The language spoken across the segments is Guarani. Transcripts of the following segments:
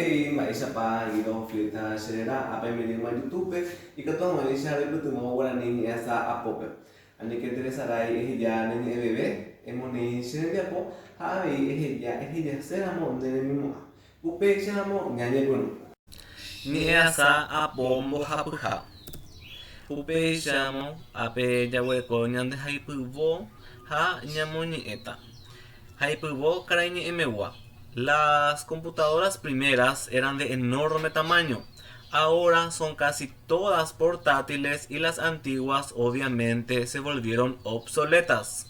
Maitei, mba'éichapa Guido Fleita che réra, ápe aimejýma YouTube-pe, ikatu hag̃uáicha roipytyvõ guarani ñe'ẽasa apópe. Aníke nderesarái eheja ne ñe'ẽveve, emoneĩ che rembiapo ha avei eheja ehejaséramo ne remimo'ã. Upéicharamo ñañepyrũ. Ñe'ẽasa apo mbohapyha. Upéicharamo ápe jaguereko ñande haipyvo ha ñamoñe'ẽta. Haipyvo karaiñe'ẽmegua. Las computadoras primeras eran de enorme tamaño. Ahora son casi todas portátiles y las antiguas obviamente se volvieron obsoletas.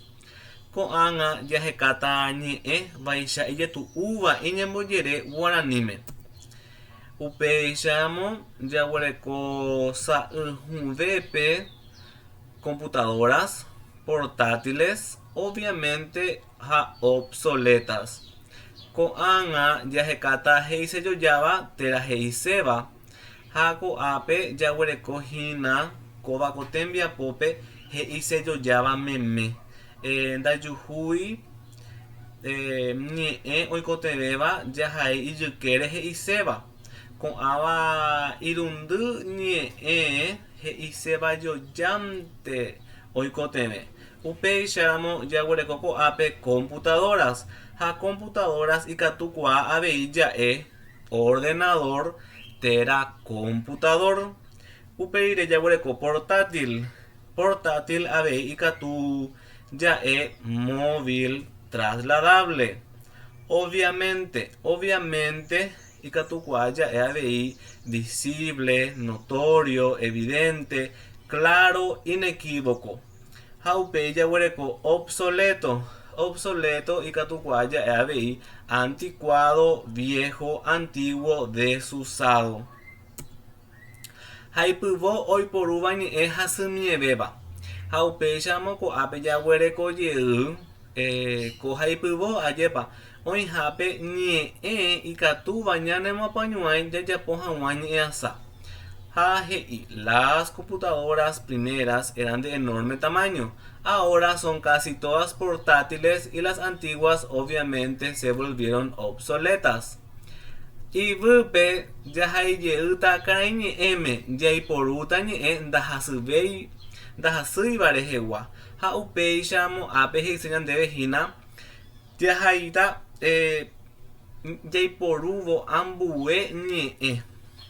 Ko'ág̃a jahekáta ñe'ẽ vaicha ijetu'úva iñembojere guaraníme. Upéicharamo jaguereko sa'yhũvépe computadoras portátiles obviamente ha obsoletas. Ko'ág̃a jahekáta he'isejojáva térã he'iséva ha ko'ápe jaguereko hína kóva ko tembiapópe he'isejojáva meme. Ndajuhúi ñe'ẽ oikotevẽva jahai ijykére he'iséva. Ko'ãva irundy ñe'ẽ he'isévajojánte oikotevẽ. Upéicharamo jaguereko ko'ápe computadoras ha computadoras ikatukuaa avei ja'e ordenador térã computador. Upe rire jaguereko portátil. Portátil avei ikatu ja'e móvil trasladable. Obviamente, obviamente ikatukuaa ja'e avei visible, notorio, evidente, claro, inequívoco. Ha upéi jaguereko obsoleto. Obsoleto ikatukuaa ja'e avei anticuado, viejo, antiguo, desusado. Ha ipyvo oiporúva ñe'ẽ hasymievéva. Ha upéicharamo ko'ápe jaguereko jey ko haipyvo ajépa, oĩhápe ñe'ẽ ikatúva ñanemoapañuãi jajapo hag̃ua ñe'ẽasa. Ha he'i, Las computadoras primeras eran de enorme tamaño, ahora son casi todas portátiles y las antiguas obviamente se volvieron obsoletas. Yvýpe jahaijeýta karaiñe'ẽme jaiporúta ñe'ẽ ndahasyvéi ndahasýiva rehegua ha upéicharamo ápe he'ise ñandéve hína Jahaíta jaiporúvo ambue ñe'ẽ.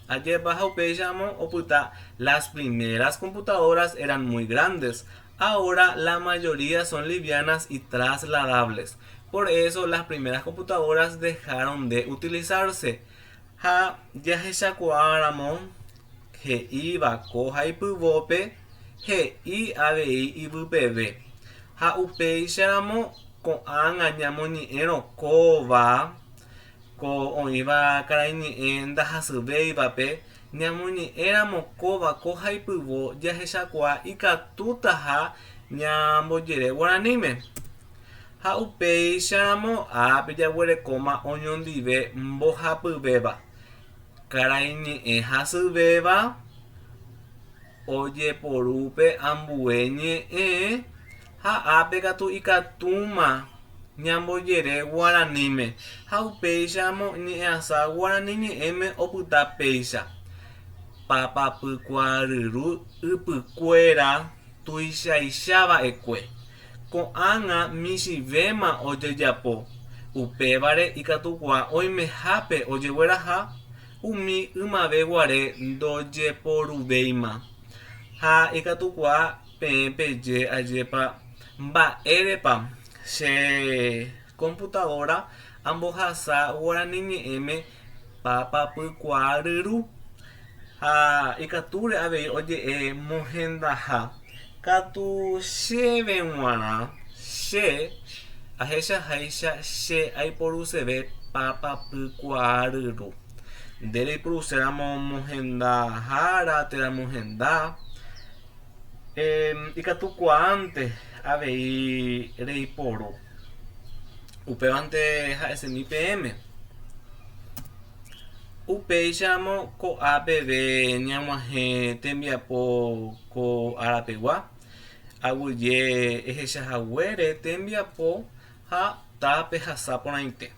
Ajépa ha upéicharamo opyta Las primeras computadoras eran muy grandes, ahora la mayoría son livianas y trasladables. Por eso las primeras computadoras dejaron de utilizarse. Ha jahechakuaáramo he'íva ko haipyvópe he'i avei ivypeve. Ha upéicharamo ko'ág̃a ñamoñe'ẽrõ kóva ko oĩva karaiñe'ẽ ndahasyvéivape, ñamoñe'ẽramo kóva ko haipyvo jahechakuaa ikatútaha ñambojere guaraníme. Ha upéicharamo ápe jaguerekóma oñondive mbohapyvéva, karaiñe'ẽ hasyvéva, Ojeporu pe ambue ñe'ẽ ha ápe katu ikatúma ñambojere guaraníme ha upéicharamo ñe'ẽasa guarani ñe'ẽme opyta péicha. Papapykuaaryru ypykuéra tuichaichava'ekue. Ko'ág̃a michĩvéma ojejapo, upévare ikatukuaa oimehápe ojegueraha Umi ymave guare ndojeporuvéima. Ha ikatukuaa peẽ peje ajépa mba'érepa che komputadóra ambohasa guarani ñe'ẽme papapykuaa ryru. Ha ikatúre avei oje'e mohendaha. Katu chéve g̃uarã che ahechaháicha che aiporuseve papapykuaa ryru. Nde reiporuséramo mohendahára térã mohenda, ikatukuaánte avei reiporu. Upévante ha'esemi peẽme. Upéicharamo ko'a peve ñag̃uahẽ tembiapo ko arapegua, aguyje ehechahaguére tembiapo ha tapehasa porãite.